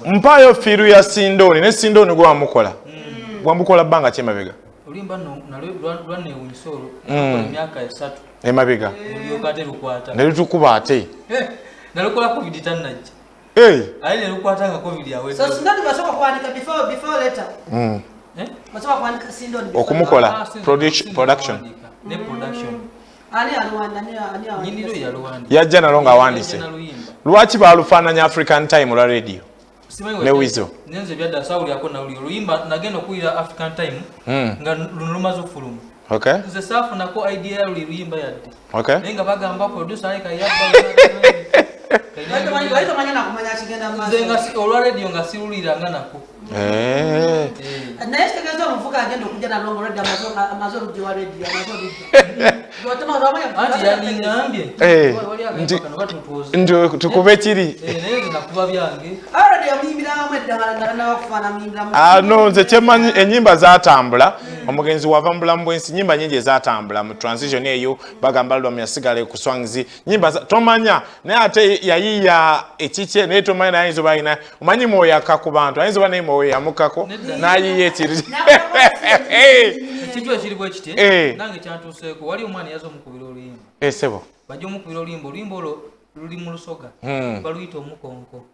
Mpaayo feel ya Sindoni ne Sindoni gwamukola. Gwamukola bbanga ki emabega? Oluyimba nno nalwo lwanneewunyisa olwo. Emyaka 3. Emabega. Lulyoka ate lukwata. Ne lutukuba ate. Nalukola COVID tannajja. Hey. Aye ne lukwata nga COVID awedde. So Sindoni basooka kuwandika before letter. Eh? Basooka kuwandika Sindoni before. Okumukola Ah, sinze production. kuwandiika. Ne production. Ani aluwanda, ani awandiika? Nyiniro yaluwandiika. Yajja nalo ng'awandiise. Yajja n'aluyimba. Lwaki balufaananya African Time olwa radio? Simanyi Ne Weasel. Nenze byadda saawulirako nawulira oluyimba, nagenda okuwulira African Time nga luno lumaze okufuluma. Okay. Nze saafunako idea ya luli luyimba yadde. Okay. Naye nga bagamba producer aleka yabba. Wali tomanya nakumanya kigenda mu maaso. Nze nga olwa radio nga siwuliranga nako. Eh. Eh. Naye kitegeeza omuvuka agenda okujja nalwo nga already amaze oluggi wa radio, amaze oluggi. Anti yandiŋŋambye. Eh, Wali akayimba kano batutuuze. Nti tukube kiri. Eh, naye nze nakuba byange. Already yamuyimbiramu edda nga tannaba kufa, namuyimbiramu. Ah, no, nze kyemmanyi ennyimba zaatambula. Omugenzi wava mu bulamu bw'ensi, nnyimba nnyingi ezaatambula mu transition eyo. Bagamba album yasigala ku Swangz, nnyimba tomanya, naye ate yayiya ekikye, naye tomanya, naye ayinza oba alina, omanyi mwoyo akka ku bantu, ayinza oba naye mwoyo yamukako n'ayiya ekiri. Ekintu ekiri bwe kiti, Eh. nange kyantuuseeko. Wali omwana yaza omukubira oluyimba. Eh, ssebo. Bajja omukubira oluyimba, oluyimba olwo luli mu Lusoga. Baluyita omukonko.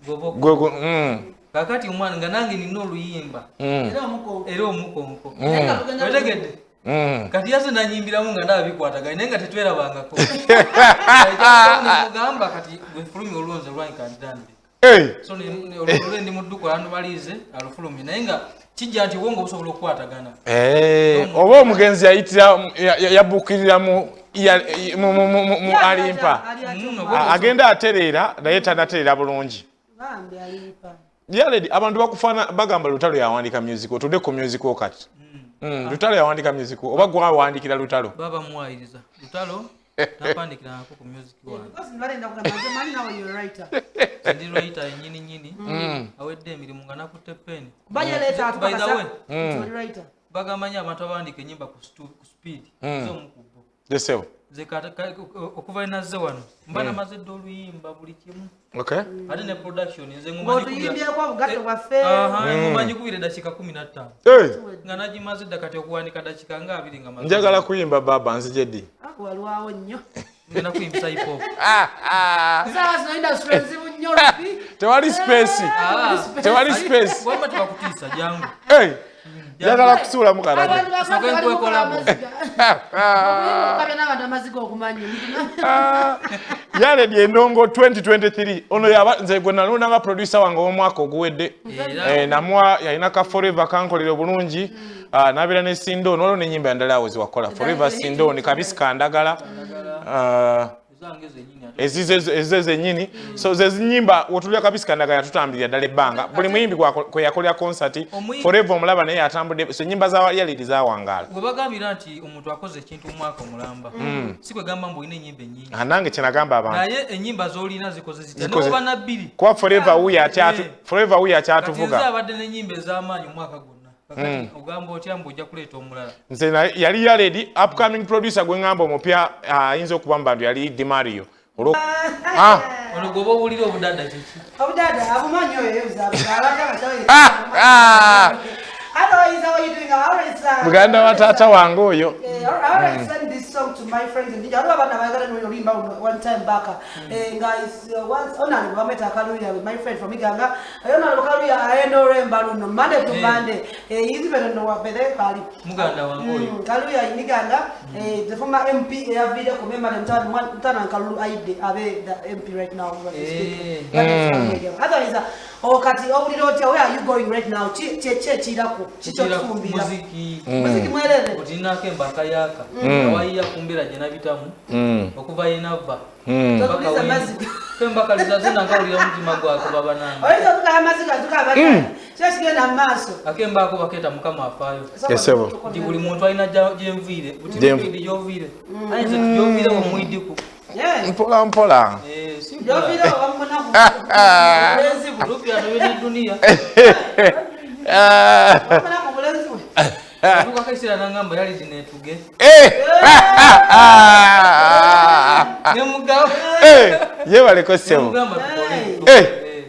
Gwoba Gwe Kaakati omwana nga nange nina oluyimba. Era omukonko. Era omukonko. Naye nga tugenda Otegedde? Kati yaze nanyimbiramu nga ndaba bikwataganye, naye nga tetwerabangako. Nemugamba kati gwe fulumya olwonze lwange kantandike. Eh. So olwo ndi mu dduka alubalize alufulumye, naye nga kijja nti obwongo busobola okukwatagana. Eh, oba omugenzi yayitira yabuukirira mu mu alimpa. Agenda atereera naye tanatereera bulungi. Bambi alimpa. Yaledi abantu bakufaana bagamba Lutalo yawandika music, otudde ku music kati. Lutalo yawandika music oba gwe wawandikira Lutalo? Baba muwayiriza. Lutalo tapandikirangako ku music wange. Because nbalenda kugamba nze manyi nawe you're a writer. Ndi writer yennyini nnyini. Awedde emirimu nga nakutte pen. Kuba ye leeta By the atukakasa way, nti oli writer. bagamba nnyo abantu abawandiika ennyimba ku speed. Nze omu ku bo. Ssebo. Nze okuva enazze wano mba namaze dda oluyimba buli kimu. Okay. Ate ne production nze ngoma Ng'otuyimbyeko obugatto bwaffe. Aha, ngoma ngikubira eddakiika 15. Hey. Nga nagimaze dda, kati okuwandika dakiika nga 20 nga maze. Njagala kuyimba baba, nzije ddi? Ah, walwawo nnyo. Ngenda kuyimbisa hip hop. Saawa zino industry nzibu nnyo, Ruby. Tewali space. Ah. Tewali space. Wamma tebakutiisa, jangu. Hey. Njagala kusuulamu karaga. Abantu Sooka bali mukola nkwekolamu. amaziga. Okuyimba okukabya n'abantu amaziga okumanya. Yaledi endongo 2023 ono yaba nze gwe nalonda nga producer wange ow'omwaka oguwedde. Era Eh, namuwa yalina ka Forever kankolera obulungi. Ah, n'abeera ne Sindoni, waliwo n'ennyimba endala awo zewakola Forever, Sindoni, Kabisi Kandagala. Ah, ezange zennyini ate. Ezize zennyini, so ze zinyimba wotulya Kabisi Kandagala yatutambulira ddala ebbanga, buli muyimbi kwe yakolera concert. Forever omulaba naye atambudde, so ennyimba za Yaledi zawangaala. Gwe bagambira nti omuntu akoze ekintu omwaka omulamba, si kwegamba mbu olina ennyimba ennyingi. Ah, nange kyenagamba abantu. Naye ennyimba z'olina zikoze zitya? Zikoze. Noba na bbiri. Kuba Forever wuyo Eh. Forever wuyo Kati nze akyatuvuga. abadde n'ennyimba ez'amaanyi omwaka gwonna, kakati ogamba otya mbu ojja kuleeta omulala? Nze yali Yaledi upcoming producer gwe ŋŋamba omupya, ah, ayinza okuba mu bantu yali Dimario. Ah, Ono gwoba owulira obudada kiki? Obudada abumanyi oyo yebuza abadde abasawo. Ah! Otherwise, how are you doing? I always, Muganda wa taata wange oyo. I always send this song to my friends in Niger. Waliwo abaana baagala oluyimba luno one time back. Eh, nga is, once Honorable bamweta Kaluya, with my friend from Iganga. Honorable Kaluya ayenda olwemba luno Monday to Monday. Eh, he's even no wabere kali. Muganda wange oyo. Kaluya in Iganga, eh, the former MP eyaviire ku member mutano Kalulu Aide abe the MP right now as we speak. Eh. That is from Iganga. Otherwise, oh, kati owulira otya? Where are you going right now? Ki ki ki ekirako? Kiki otufumbira? Muziki. Muziki mwerere. Otinako embaka yaaka awayiya ku mbeera gye nabitamu okuva yenava. Totuliza maziga. Kembakaliza zena nkawulira omutima gwako baba nange. Oyinza okukaba amaziga tukaba kyo kigenda mu maaso. Akembaako bakeeta Mukama Afaayo. Yes, sir. Nti buli muntu alina gyenviire. Gyenv- Buti gyoviire ayinza gyoviire omwidiku. Yeah. Mpola mpola. Gyoviire wamunaku bulenzi bwe. Lupya nobene duniya. Ah. Wamunaku bulenzi bwe. Atuukako ekiseera nangamba yali zineetuge. Eh! Nemugamba Eh, yebaleko ssebo. nemugamba tukole. Eh.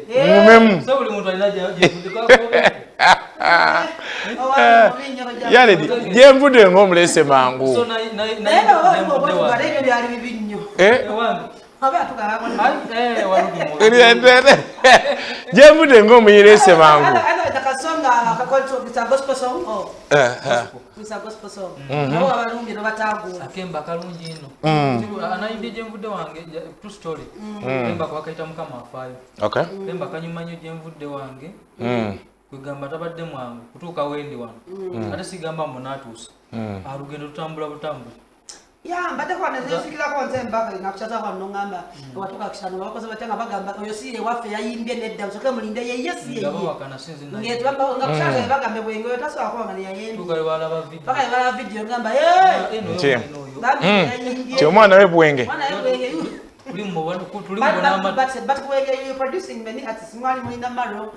Eh. Mumemu. So buli muntu alina gyevudde. Yaledi gyenvudde ng'omulese mangu. So naye nga byali bibi nnyo. Gyenvudde ng'omuyirese mangu. Akemba kalungi ino. Anayimbye gyenvudde wange, true story. Kemba kwakaita Mukama afaayo. Kemba kanyuma nnyo gyenvudde wange. Kwegamba tabadde mwangu kutuuka wendi wano. Ate sigamba mbu naatuuse. Alugendo tutambula butambula. Ya mbadde kwanezekirako nze embaka nakukyazako wano ngamba watuuka kisano bakoze batya nga bagamba oyo si ye waffe yayimbye nedda musooke mulinde yeye si yeye. Nga kukyazako bagambe bwenge oyo tasobola kuba nga neyayimbye. Paka yebalaba vidiyo ngamba Ti omwana we Bwenge. But Bwenge you producing many artists mwali mulina maro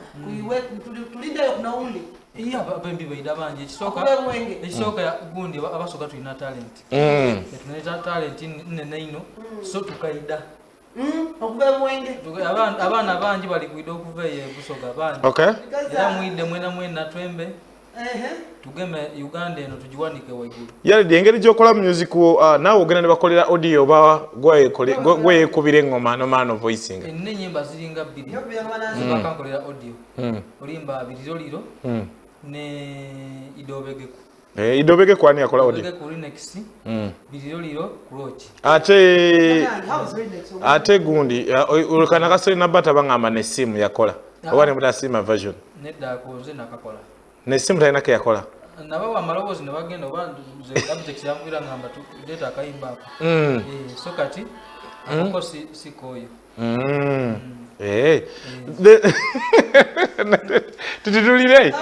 tulindeyo kunawundi. Iya bembi baida banje ekisooka gundi abasoka tulina talent. Tulina talent nene ino so tukaida. Okuva Bwenge. Abaana bangi bali kwida okuva eyo Busoga bangi. Era mwidde mwena mwena twembe. Tugeme Uganda eno tugiwanike waggulu. Yaledi engeri gy'okola music naawe ogenda ne bakolera audio oba gweyekubira engoma nomaano voicing. Nina ennyimba ziringa bbiri. Bakankolera audio. Olimba Biriroliro ne Idobegeku. Idobegeku ani yakola audio? Idobegeku Linex. Biriroliro Kulochi. Ate gundi olukana kasere nabata bangamba n'essimu yakola. Oba ne mutasiima version. Nedda akoze nakakola. N'essimu talina ke yakola. Nabawa amaloboozi ne bagenda oba nze Abitex yambwira ngamba tuleeta akayimba ako. So kati akoko si kooyo. Tutulire.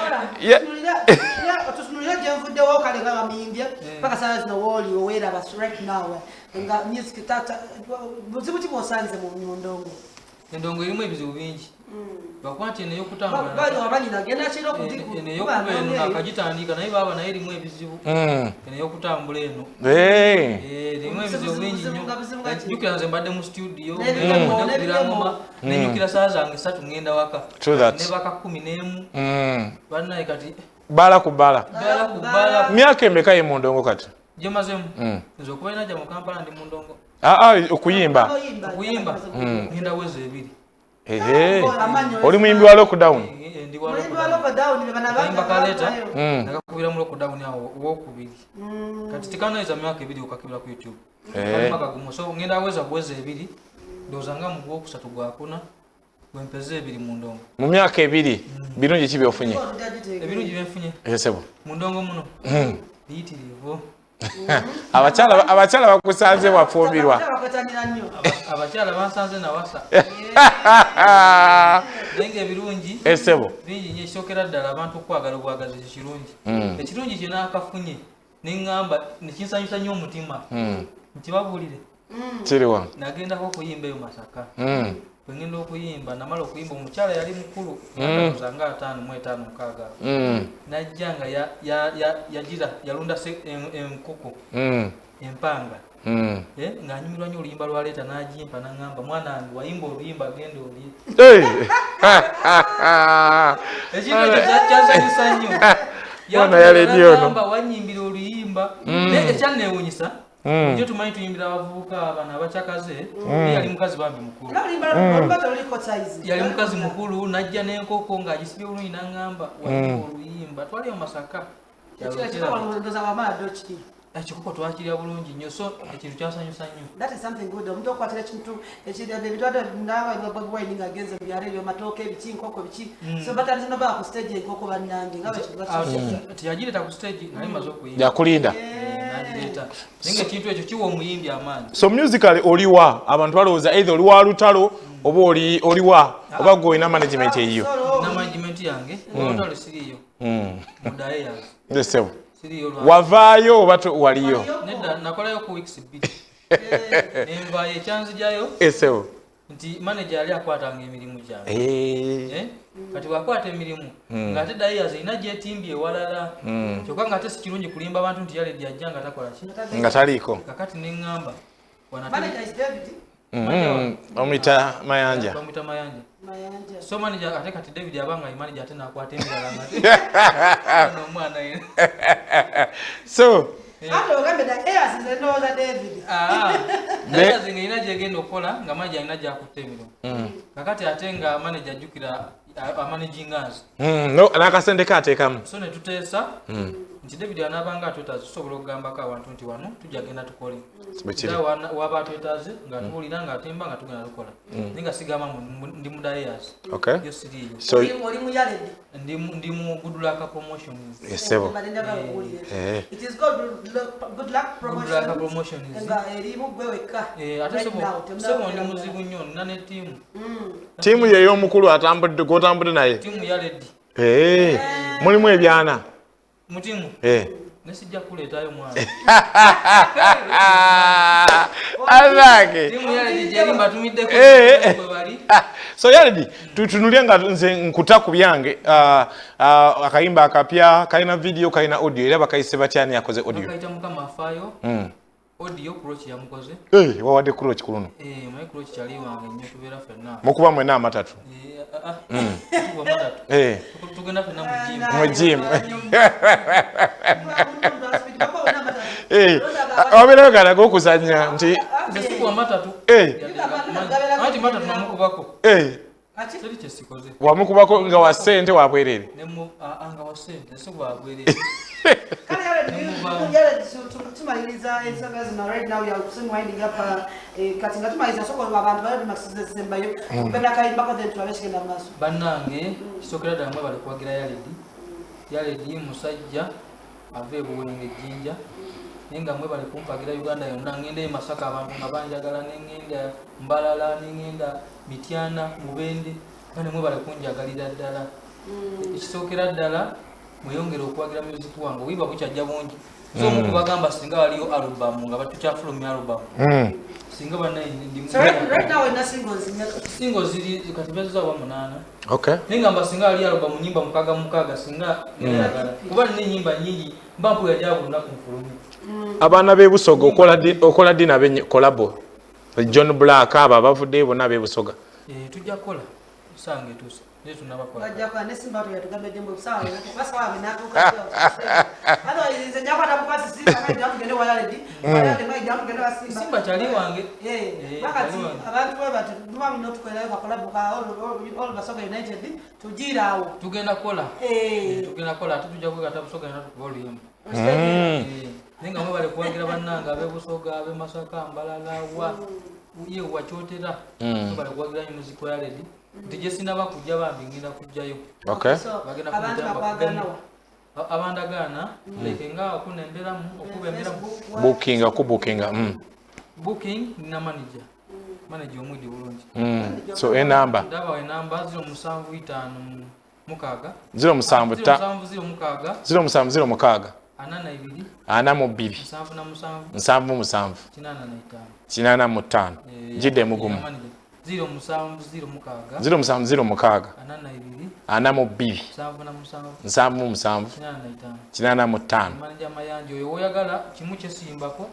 Tutunulire gyenvuddewo kale nga bamiyimbye paka saawa zino wooli oweeraba right now nga music tata buzibu ki bw'osanze mu ndongo? Endongo erimu ebizibu bingi. Bakwate eno ey'okutambula. Eno ey'okuba eno nakagitandika naye baaba naye erimu ebizibu. Eno ey'okutambula eno. Erimu ebizibu bingi nnyo. Jjukira nze mbadde mu studio nekubira ngoma nejjukira ssaawa zange 3 ngenda waka. Ne baka 11. Bannaye kati. Bala ku bala. Bala ku bala. Myaka emeka ye mu ndongo kati? Gyemazeemu. Nze okuba najja mu Kampala ndi mu ndongo. Okuyimba. Okuyimba. Ngenda wezi ebiri. Oli muyimbi wa lockdown? Ndi wa lockdown. Kayimba kaleeta nakakubira mu lockdown awo owokubiri. Kati tikanaweza myaka ebiri okakibira ku YouTube. Kayimba kagumu. So ngenda weza bwezi ebiri. Ndowooza nga mu gwokusatu gwakuna gwempeze ebiri mu ndongo. Mu myaka ebiri birungi ki by'ofunye? Ebirungi byenfunye. Esebo. Mu ndongo muno. Biyitirivu. Abakyala bakusanze wafumbirwa. Abakyala bansanze nawasa. Naye ebirungi esebo bingi nnyo. Ekisookera ddala abantu okwagala obwagazi kirungi. Ekirungi kye naakafunye ne ŋŋamba ne kinsanyusa nnyo omutima. Nkibabuulire. Kiriwa? Nagendako okuyimba eyo Masaka. Bwe ngenda okuyimba namala okuyimba omukyala yali mukulu nga 55 6. Najja nga yagira yalunda enkoko empanga. Ng'anyumirwa nnyo oluyimba lwaleeta n'agimpa n'aŋŋamba mwana wange wayimba oluyimba genda olye. Ekintu ekyo kyansanyusa nnyo. Yagamba wanyimbira oluyimba naye ekyanneewuunyisa njo tumanyi tuyimbira abavubuka bano abakyakaze naye yali mukazi bambi mukulu. Yali mukazi mukulu n'ajja n'enkoko ng'agisibye bulungi n'aŋŋamba wayimba oluyimba twaliyo Masaka. Ekikoko twakirya bulungi nnyo so ekintu kyansanyusa nnyo. That is something good. Omuntu okukwatira ekintu ebitwadde naawe Bobi Wine ng'agenze mu byalo ebyo matooke biki nkoko biki. So batandise nobaa ku stage enkoko bannange nga bwe teyagireeta ku stage naye maze okuyimba. Yakulinda. Nagireeta. Naye ng'ekintu ekyo kiwa omuyimbi amaanyi. So musically oliwa abantu balowooza either oli wa lutalo oba oliwa oba gwe olina management eyiyo. Na management yange olutalo siriiyo. Mudaye yange. Esebo. Wavaayo oba waliyo? Nedda nakolayo ku weeks bbiri. Nenvaayo ekyanzijayo. Esebo. Nti manager yali akwatanga emirimu gyange. Kati bw'akwata emirimu ng'ate Dayaz erina gy'etimbye ewalala. Kyokka ng'ate si kirungi kulimba abantu nti Yaledi ajja nga takola ki? Nga taliiko. Kakati ne ŋŋamba. Manager is David. Bamuyita Mayanja. Bamuyita Mayanja. Mayanja. So manager ate kati David abanga manager ate nakwata emirala nga omwana ye. So ate ogambe na Ayers nze ndowooza David. Ayers ng'erina gy'egenda okukola nga manager alina gy'akutte emirimu. Kakati ate nga manager ajjukira amanaginga nze. No, n'akasente ke ateekamu. So ne tuteesa nti David anaabanga atwetaaze tusobola okugambako abantu nti wano tujja genda tukole. Era waba atwetaaze ng'atuwulira ng'atemba nga tugenda tukola. Naye nga sigamba ndi mu Ayers. Yo siriiyo. So oli mu Yared. Ndi mu Good Luck Promotions. Esebo. It is called Good Luck Promotions. Good Luck Promotions. Nga erimu gwe wekka. Ate sebo ndi muzibu nnyo nina ne ttiimu. Ttiimu ye ey'omukulu atambudde gw'otambudde naye. Ttiimu Yared. Mulimu ebyana. Mu ttiimu? Ne sijja kuleetayo mwana. Azange. Ttiimu Yared gyeri mbatumiddeko bwe bali. So Yared, tutunulye nga nze nkuta ku byange akayimba akapya kalina video kalina audio era bakayise batya ani akoze audio? Bakayita Mukama afaayo. Audio Croch yamukoze. Wawadde Croch ku luno. Mayi Croch kyali wange nnyo tubeera ffenna. Mukuba mwenna amatatu. Tukuba amatatu. Tugenda ffenna mu gym. Mu gym. Wabeerayo galaga okuzannya nti nze sikuba matatu. Anti matatu namukubako. Seri kye sikoze. Wamukubako nga wa ssente wa bwereere. Nga wa ssente, sikuba wa bwereere. Kale tumaliriza ensonga zino right now, we are soon winding up. Kati nga tumaliriza soko abantu bali bimasizesembayo. Bena kayimbako then tulabe kigenda mu maaso. Bannange kisookera ddala mwebale kuwagira Yared. Yared musajja ava e Buwenge Jjinja. Naye nga mwebale kumpagira Uganda yonna. Ngenda e Masaka abantu nga banjagala, ne ngenda Mbalala, ne ngenda Mityana, Mubende. Bane mwebale kunjagalira ddala. Ekisookera ddala mweyongere okuwagira music wange. Obuyimba bukyajja bungi. So omu kubagamba singa waliyo album nga batukyafulumya album. Singa bannaye ndi So right now we're singles. Singles ziri kati bezo wa 8. Okay. Naye ngamba singa waliyo album nyimba 6 singa njagala. Kuba nina ennyimba nnyingi mba mpulira gyabwe olunaku nfulumye. Abaana b'e Busoga okola ddi nabe collabo? John Black abo abavuddeyo bonna b'e Busoga. Tujja kukola essaawa etuuse. Naye tunnabakola. Bajja kukola ne Simba yatugambye mbu essaawa eno, essaawa eno natuuka. Otherwise nze nja kukwata bukwasi Simba, nja kugenda ewa Yared. Yared nja kugenda ewa Simba. Simba kyali wange. Bakati abantu bwe bati muba mulina otukolerayo ka collabo ka All Basoga United tugiire awo. Tugenda kukola. Tugenda kukola ate tujja kwegatta Busoga yonna tukuba oluyimba. Naye nga mwebale kuwagira bannange ab'e Busoga, ab'e Masaka, Mbalala, wa ye wa Kyotera. Mwebale kuwagira nnyo muziki wa Yared. Nti gye sinnaba kujja bambi ngenda kujjayo. Bagenda Abantu kujja bakwagala wa? Abandagaana, like nga okunemberamu, okubemberamu. Bookinga, kubookinga. Booking nina manager. Manager omwidi bulungi. So enamba. Ndaba enamba 0756. 07 0706. 0706. 42. 42. 77. 77. 85. 85. Jidde mugumu. 0706. 0706. 42. 42. 77. 77. 85. Manager Mayanja oyo woyagala kimu kyesimbako.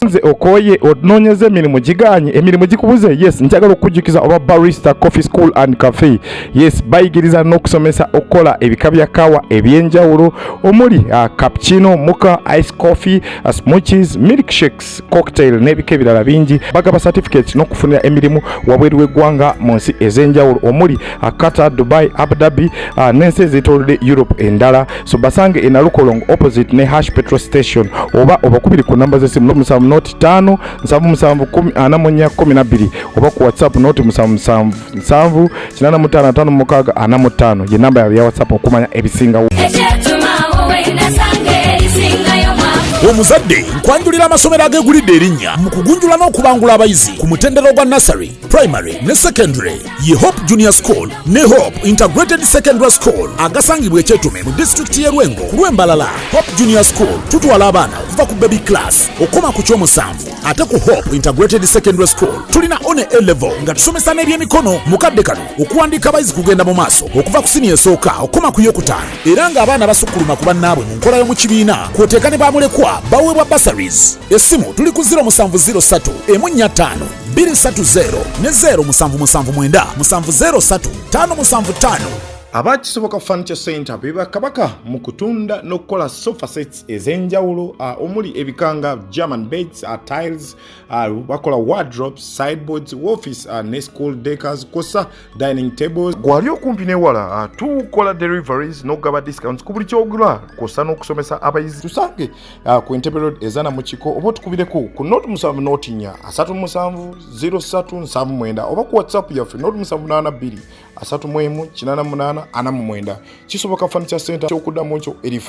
Nze okoye onoonyeza emirimu giganye, emirimu gikubuze. Yes, njagala okukujjukiza oba Barista Coffee School and Cafe. Yes, bayigiriza n'okusomesa okukola ebika bya kawa ebyenjawulo omuli cappuccino, mocha, ice coffee, smoothies, milkshakes, cocktail n'ebika ebirala bingi. Bagaba certificates n'okufunira emirimu wabweru w'eggwanga mu nsi ez'enjawulo omuli Qatar, Dubai, Abu Dhabi, n'ensi ezeetoolodde Europe endala. So basange e Nalukolongo opposite ne Hash Petrol Station oba obakubiri ku namba z'essimu 07 noti 5 77 10 44 12 oba ku WhatsApp noti 77 7 85 56 45 ye namba yaabwe ya WhatsApp okumanya ebisingawo. Omuzadde nkwanjulira amasomero ageegulidde erinnya mu kugunjula n'okubangula abayizi ku mutendera ogwa nursery, primary ne secondary. Ye Hope Junior School ne Hope Integrated Secondary School agasangibwa Ekyetume mu disitulikiti y'e Lwengo ku lw'Embalala. Hope Junior School tutwala abaana okuva ku baby class okukoma ku ky'omusanvu, ate ku Hope Integrated Secondary School tulina one A level nga tusomesa n'ebyemikono. Mu kadde kano okuwandiika abayizi kugenda mu maaso okuva ku siniya esooka okukoma ku yokutaano, era ng'abaana basukkuluma ku bannaabwe mu nkola y'omu kibiina kw'oteeka ne bamulekwa. Abavubuka baweebwa bursaries. Essimu tuli ku 0703 145 230 ne 0779 703 575. Aba Kisoboka Furniture Center be bakabaka mu kutunda n'okukola sofa sets ez'enjawulo, omuli ebikanga German beds, tiles, bakola wardrobes, sideboards, office ne school decors, kwossa dining tables. Gwali okumpi newala, tukola deliveries n'okugaba discounts ku buli kyogula, kwossa n'okusomesa abayizi. Tusange ku Entebbe Road ezana mu kiko, oba otukubireko ku 07 0 4 37 03 79, oba ku WhatsApp yaffe 0782 31 88 49. Kisoboka Furniture Center, kyokuddamu nkyo erifa.